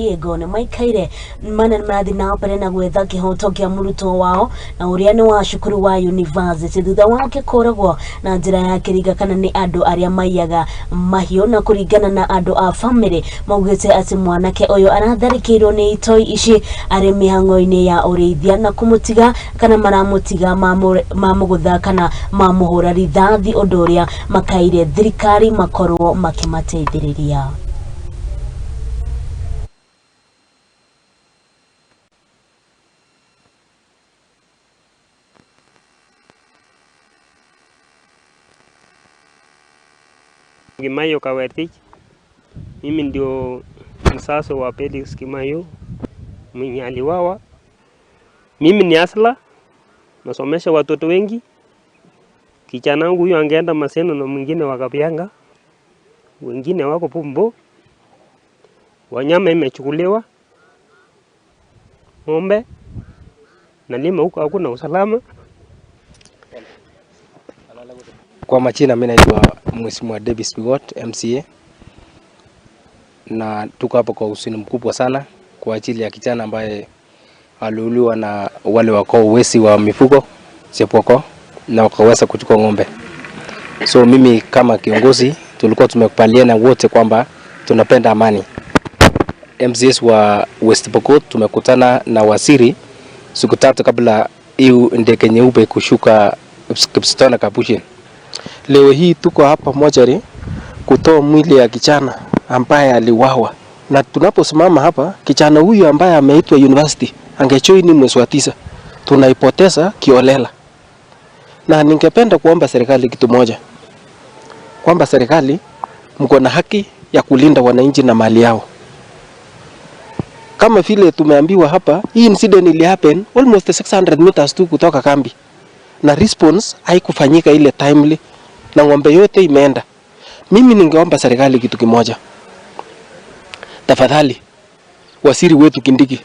Kiengo nĩ maikaire mana marathiĩ na mbere na gwetha kĩhoto kĩa mũrutwo wao na ũrĩa nĩ wa cukuru wa university thutha wake kũragwo na njĩra ya kĩringa kana nĩ andũ arĩa maiyaga mahiũ. Na kũringana na andũ a famĩlĩ, maugĩte atĩ mwanake ũyũ aratharĩkĩirwo nĩ itoi ici arĩ mĩhang'o-inĩ ya ũrĩithia na kũmũtiga kana maramũtiga mamũgũtha kana mamũhũra rithathi, ũndũ ũrĩa makaire thirikari makorwo makĩmateithĩrĩria. Kimayo Kawetich, mimi ndio mzazi wa Felix Kimayo mwenye aliuawa. Mimi ni hustler, nasomesha watoto wengi. Kijana wangu huyu angeenda Maseno na mwingine wakapianga, wengine wako Pumbo. Wanyama imechukuliwa, ng'ombe nalima huko hakuna usalama. Kwa majina mimi naitwa Mheshimiwa Davis Bigot, MCA, na tuko hapa kwa huzuni mkubwa sana kwa ajili ya kijana ambaye aliuliwa na wale wakoo wezi wa mifugo Chepwoko na wakaweza kuchukua ng'ombe. So mimi kama kiongozi tulikuwa tumekubaliana wote kwamba tunapenda amani. MCAs wa West Pokot tumekutana na waziri siku 3 kabla hiyo ndege nyeupe kushuka Kipsitona Kapuchin. Leo hii tuko hapa mochari kutoa mwili ya kijana ambaye aliuawa, na tunaposimama hapa, kijana huyu ambaye ameitwa university angejoin mwezi wa 9, tunaipoteza kiolela. Na ningependa kuomba serikali kitu moja, kwamba serikali mko na haki ya kulinda wananchi na mali yao. Kama vile tumeambiwa hapa, hii incident ili happen almost 600 meters tu kutoka kambi, na response haikufanyika ile timely, na ng'ombe yote imeenda. Mimi ningeomba serikali kitu kimoja, tafadhali waziri wetu Kindiki,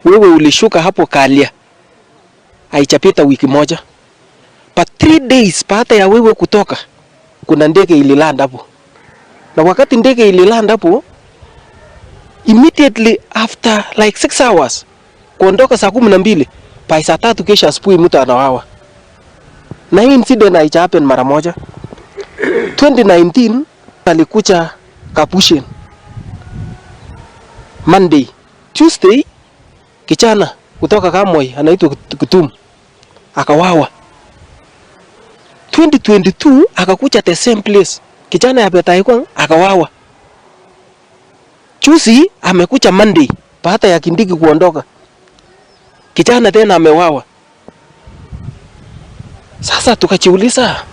wewe ulishuka hapo Kalia, haichapita wiki moja, but 3 days baada ya wewe kutoka, kuna ndege ililand hapo, na wakati ndege ililand hapo, immediately after like 6 hours kuondoka saa 12, by saa 3 kesho asubuhi mtu anauawa. Na hii incident haija happen mara moja. 2019 alikuja Kapushin Monday, Tuesday kijana kutoka Kamoi anaitwa Kutum akawawa. 2022 akakuja the same place, kijana ya Betaikwang akawawa. Juzi amekuja Monday baada ya Kindiki kuondoka, kijana tena amewawa. Sasa tukajiuliza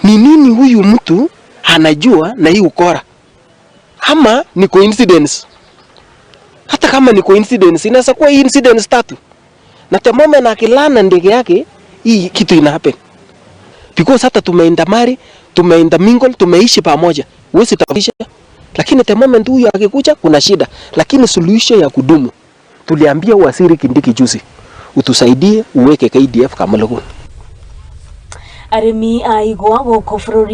ni nini huyu mtu anajua na hii ukora, ama ni coincidence? Hata kama ni coincidence, inaweza kuwa hii incidence tatu, na the moment akilana ndege yake, hii kitu ina happen, because hata tumeenda marry, tumeenda mingle, tumeishi pamoja, huwezi tofautisha. Lakini the moment huyu akikuja kuna shida. Lakini solution ya kudumu, tuliambia waziri Kindiki juzi, utusaidie uweke KDF Kamulukun. Arĩmi a igwa gũkũ bũrũri.